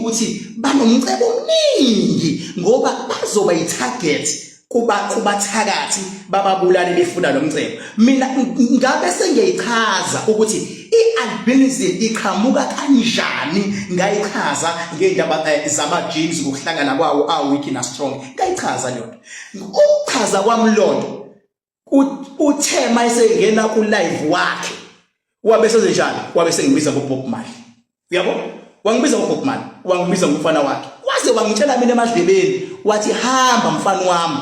ukuthi banomcebo omningi, ngoba bazoba yi-target kuba kubathakathi bababulale befuna lo mcebo. Mina ngabe sengiyayichaza ukuthi i-albinism iqhamuka kanjani, ngayichaza ngendaba zama-genes, ngokuhlangana kwawo a-weak na-strong, ngayichaza leyo nto. Ukuchaza kwami lonto, uthe mayesengena ku-live wakhe wabe sezenjani, wabe sengibiza ngoBob Marley, uyabo, wangibiza ngoBob Marley, wangibiza ngomfana wakhe, waze wangitshela mina emadlebeni, wathi, "Hamba mfana wami,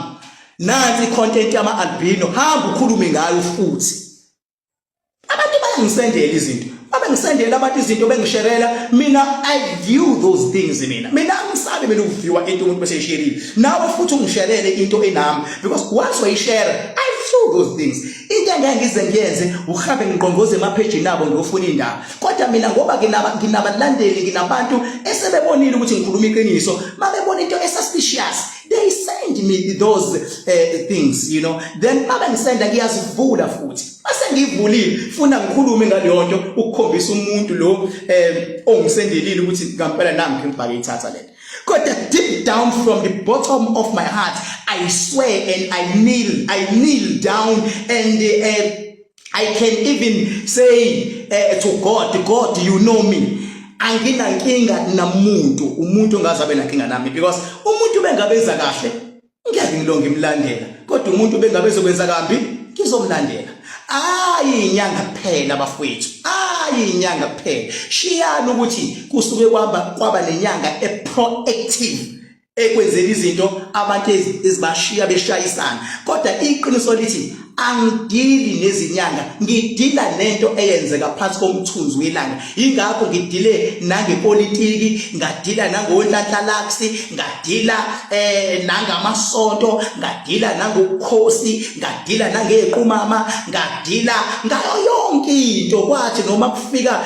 nansi i-content yama-albino, hamba ukhulume ngayo futhi." Abantu bayangisendela izinto, babengisendela abantu izinto, bengisherela mina. I view those things. Mina angisabi mina ukuviewa into umuntu bese esherile. Nawe futhi ungisherele into enami, because once wayishare, I view those things. Into engeke ngize ngiyenze uhambe ngiqongoze emaphejini abo ngiyofuna indaba, kodwa mina ngoba nginabalandeli, nginabantu esebebonile ukuthi ngikhuluma iqiniso, mabebona into esuspicious, they send me those things. Then mabe ngisenda, ngiyazivula futhi. Mase ngivulile, funa ngikhulume ngaleyo nto ukukhombisa umuntu lo ongisendelile ukuthi ngampela nami ngibhake ithatha lento. Kodwa deep down, from the bottom of my heart, I swear and I kneel down and I can even say to God, "God, you know me." Anginankinga namuntu, umuntu ongazabe nankinga nami, because umuntu bengabenza kahle ngeke ngilonge ngimlandela, kodwa umuntu bengabe ezokwenza kambi ngizomlandela. Ayi, inyanga kuphela bafowethu, ayi, inyanga kuphela. Shiyani ukuthi kusuke kwaba nenyanga eproactive ekwenzeni izinto abantu ezibashiya beshayisana, kodwa iqiniso lithi angidili nezinyanga, ngidila nento eyenzeka phansi komthunzi welanga. Ingakho ngidile nangepolitiki, ngadila nangonhlanhla Lux, ngadila nangamasonto, ngadila nangobukhosi, ngadila nangequmama, ngadila ngayo yonke into. Kwathi noma kufika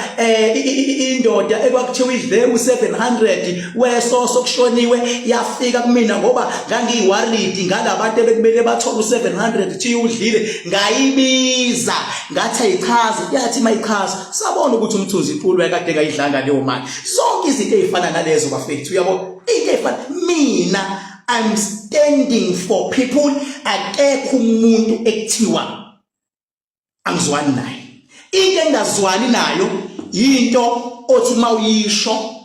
indoda ekwakuthiwa idle u700 wesoso kushoniwe, yafika kumina ngoba ngangiyiworried ngalabantu ebekumele bathole u700 thi udlile, ngayibiza ngathi ayichaze. Yathi mayichaza, sabona ukuthi umthunzi iqulu kade kayidlanga leyo mali. Zonke izinto ezifana nalezo bafethu, uyabo, into ezifana, mina I'm standing for people. Akekho umuntu ekuthiwa angizwani naye. Into engazwani nayo into othi mawuyisho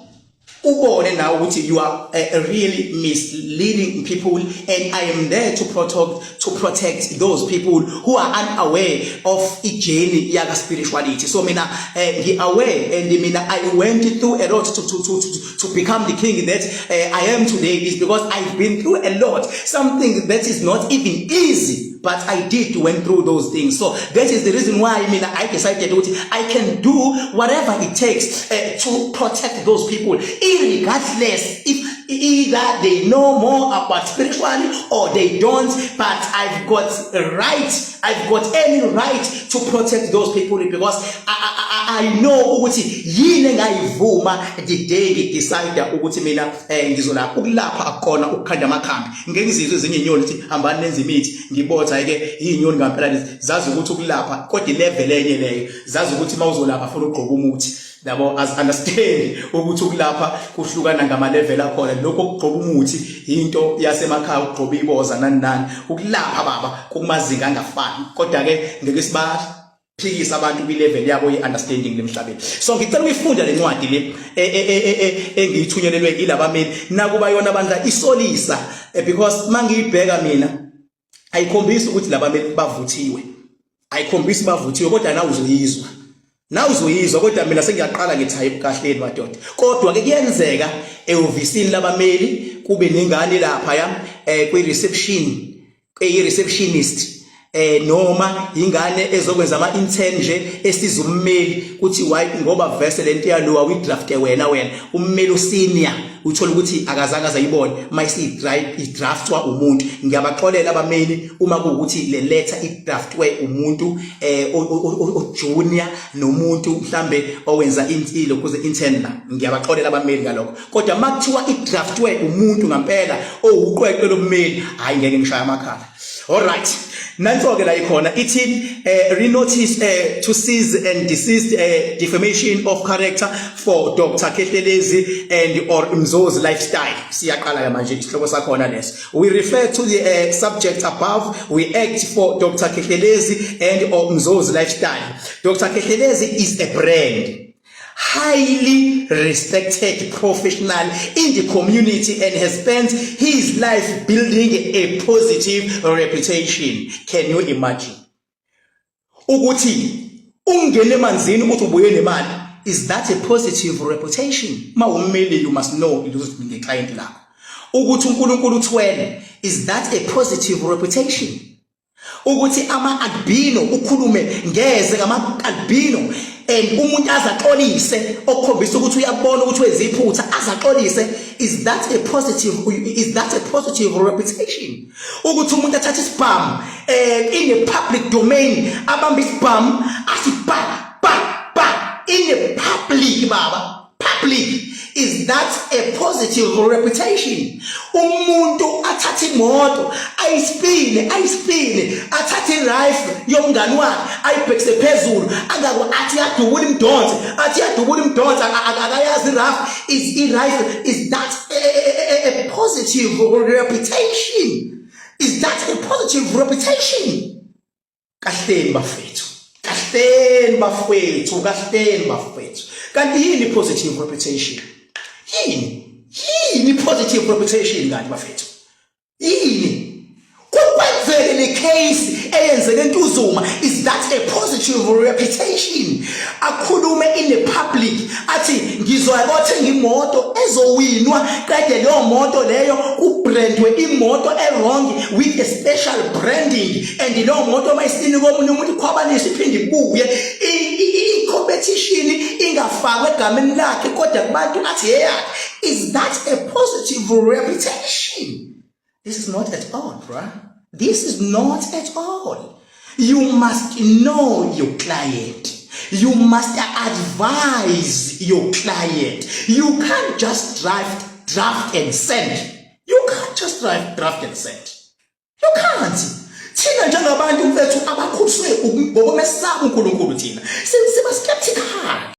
ubone nawe ukuthi you are really misleading people, and I am there to protect those people who are unaware of i-journey yaka spirituality. So mina ngi-aware and mina I went through a lot to become the king that I am today is because I've been through a lot, something that is not even easy, but I did went through those things. So that is the reason why mina I decided ukuthi I can do whatever it takes to protect those people, irregardless if either they know more about spirituality or they don't. But I've got a right, I've got any right to protect those people because I know ukuthi yini engayivuma the day ngidecide ukuthi mina ngizolapha. Ukulapha akukona ukukhanda amakhambi. Ngeke ngizizwe ezinye inyoni ukuthi hambani nenze imithi, ngibotha ke inyoni ngampela lezi zazi ukuthi ukulapha, kodwa ilevel enye leyo, zazi ukuthi mawuzolapha funa ugqoka umuthi yabo. As understand ukuthi ukulapha kuhlukana ngama level akhona. Lokho ukugqoka umuthi into yasemakhaya, ukugqoka iboza, nani nani. Ukulapha baba kumazinga angafani, kodwa ke ngeke siba phikisa abantu kwi-level yabo ye-understanding lemhlabeni. So ngicela ukuyifunda le ncwadi le engiyithunyelelwe ilabameli, nakuba yona bandla isolisa, because mangiyibheka mina ayikhombisi ukuthi labameli bavuthiwe, ayikhombisi bavuthiwe, kodwa nawe uzoyizwa, nawe uzoyizwa. Kodwa mina sengiyaqala ngithi hayi, kahleni madoda. Kodwa ke kuyenzeka ehhovisini labameli kube nengane lapha ya kwi-reception, eyi-receptionist, noma ingane ezokwenza ama intern nje esiza ummeli, kuthi why, ngoba verse lento yalo awidraft wena ummeli usenior, uthola ukuthi akazange azayibone mayisi idraftwa umuntu. Ngiyabaxolela abameli uma kuwukuthi le letter idraftwe umuntu o junior nomuntu mhlambe owenza intilo kuze intern la. Ngiyabaxolela abameli ngalokho, kodwa makuthiwa idraftwe umuntu ngampela owuqweqwe lommeli, hayi, ngeke ngishaya amakhala. Alright, Nanso-ke la ikhona ithi renotice to cease and desist defamation of character for Dr Khehlelezi and or Mzozi lifestyle. Siyaqala ke manje isihloko sakhona leso. We refer to the subject above. We act for Dr Khehlelezi and or Mzozi lifestyle. Dr Khehlelezi is a brand highly respected professional in the community and has spent his life building a positive reputation. Can you imagine? Ukuthi ungene emanzini uthi ubuye nemali, is that a positive reputation? Mawummeli, you must know ngeclient lakho ukuthi uNkulunkulu uthwele, is that a positive reputation? Ukuthi ama albino, ukhulume ngeze ngama albino and umuntu azaxolise, okukhombisa ukuthi uyabona ukuthi wenza iphutha, azaxolise, is that a positive reputation? Ukuthi umuntu athathe isibhamu in a public domain, abambe isibhamu athi ba ba ba in a public, baba, public, is that a positive reputation? Umuntu athathe imoto ayispine, ayispine, athathe irifle yomngani wakhe ayibhekise phezulu, angako athi yadubula imdonse, athi yadubula imdonse, akayazi irifle is irifle. Is that a positive reputation? Is that a positive reputation? Kahleni bafethu, kahleni bafethu, kahleni bafethu. Kanti yini positive reputation? Yini, yini positive reputation kanti bafethu? Yini? Kukwenzeke le case eyenzeke eNtuzuma, is that a positive reputation? Akhulume in the public athi ngizoya kothenga imoto ezowinwa, qede leyo moto leyo kubrandwe imoto e-wrong with a special branding, and leyo moto mayisini komunye umuntu ikhwabanisa iphinde ibuye, i-competition ingafakwe egameni lakhe, kodwa kubantu athi eyakhe. Is that a positive reputation? This is not at all, bruh. This is not at all. You must know your client. You must advise your client. You can't just draft, draft and send. You can't just draft, draft and send. You can't. Thina njengabantu mfethu abakhuliswe ngokumesaba uNkulunkulu, thina siba skeptical.